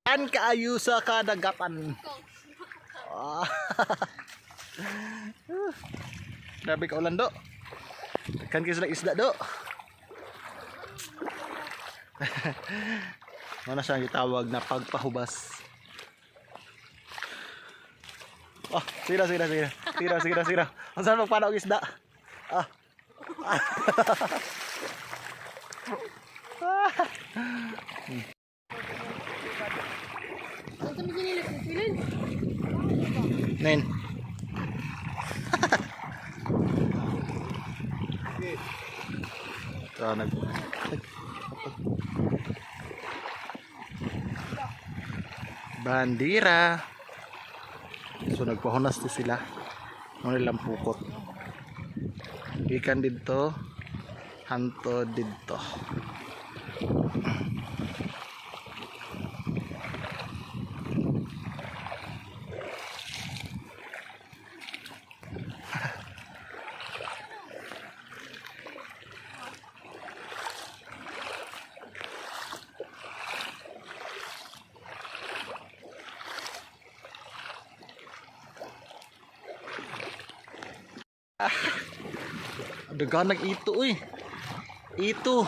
An kaayo sa kadagatan. Ah. Grabe ka ulan do. Kan kayo sila isda do. Ano siya ang gitawag na pagpahubas. Oh, sige na, sige na, sige na. Sige na, sige na, sige na. Ang saan magpanaw og isda? Ah. Ang kami sinilip ng filin. Nen. Ito, nag... Bandira. So nagpahunas to sila. Ano nilang pukot. Ikan dito. Hanto dito. Daganag ito uy. Ito.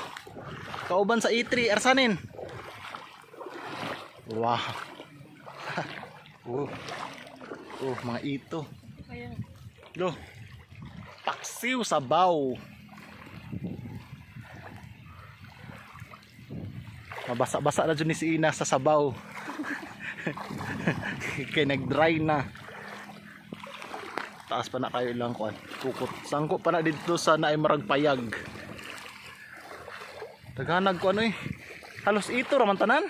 Kauban sa E3 Arsanin. Wow. Oh. Oh, mga ito. Ayan. Lo. Paksiw sabaw. Mabasa-basa na dyan ni si Ina sa sabaw. Kay nag-dry na. Taas pa na kayo ilang kuan. Pukot. Sangko pa na dito sa naay marag payag. Taghanag ko ano eh. Halos ito raman tanan.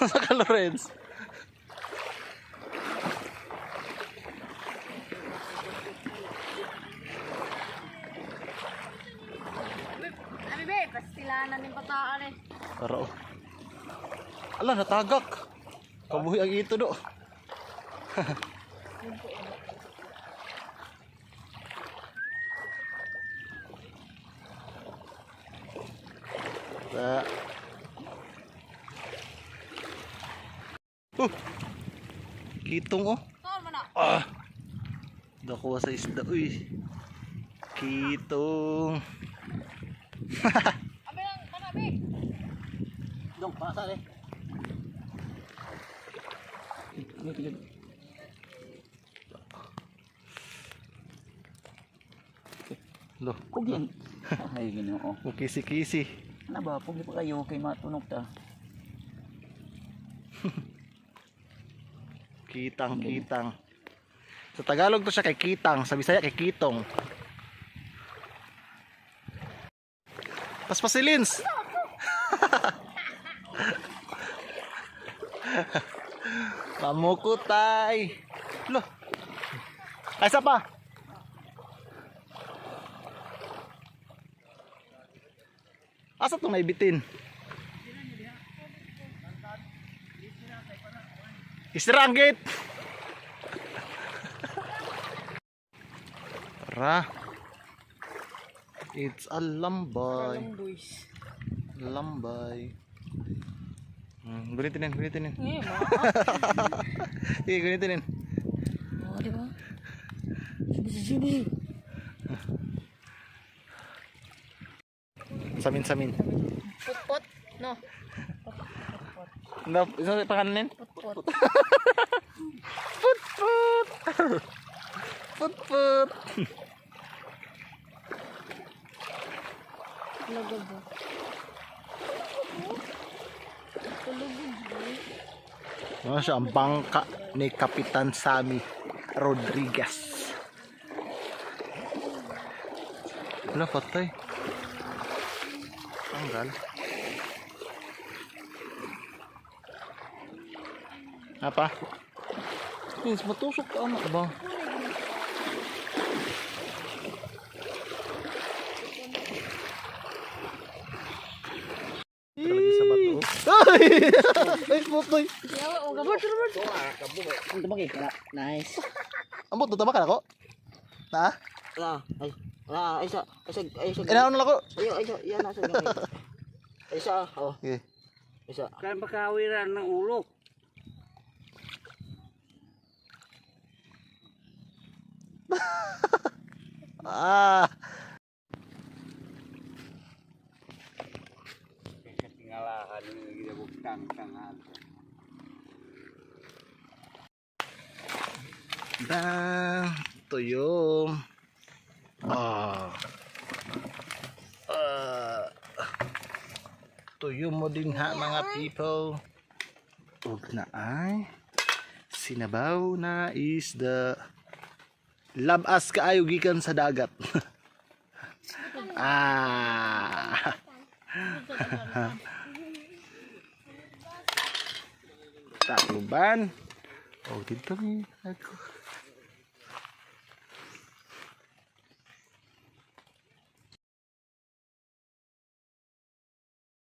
Sa ka Lorenz. Abi be, pastilanan ng bataan eh. Tara oh. Ala, natagak. Kabuhi ang ito do. Ta. Oh. Kitong oh. Taon man na. Ah. Dakuha sa isda uy. Kitong. Abi lang, mana be. Dong, pasa eh. Lo, Pugi. Ay, Ginoo. kisi-kisi. Ano ba? Pugi pa kayo kay matunog ta. Kitang, kitang. Sa Tagalog to siya kay kitang, sa Bisaya kay kitong. Paspasilins. Pamukutay. Lo. Ay, isa pa. Asa tong naibitin? Isira ang gate. Tara. It's a lambay. Boys. Lambay. Gunitin yan, gunitin yan. Ngayon, mga. Sige, gunitin yan. Oo, di ba? Sini, sini. Samin, samin. Putput. No. No, isa pangalan yan? Putput. Put, put. Put, put. Lagabo. Tulugog. Ano siya, ang bangka ni Kapitan Sammy Rodriguez. Wala, patay. Tanggal. Apa? Vince, matusok ka anak ba? Lagi sa bato. Ay! Ay, putoy! Yawa, o gabot. Ang tumaki ka. Nice. Ambot, tutama ka na ko? Na? Ah, ay. Ah, ay sa ay sa ay sa. Inaon na lang ko. Ay, ay sa yan nasa gamay. Ay sa, oh, Okay. ay sa. Kaya pagkawiran ng ulo. Ah. Kaya tingalahan ng ginabugtang tangan. Dan tuyo. Ah. Ah. Tuyo mo din ha, mga people. Ug na ay sinabaw na isda. Labas kaayo gikan sa dagat. Ah. Takluban. Oh, dito mi. Ako.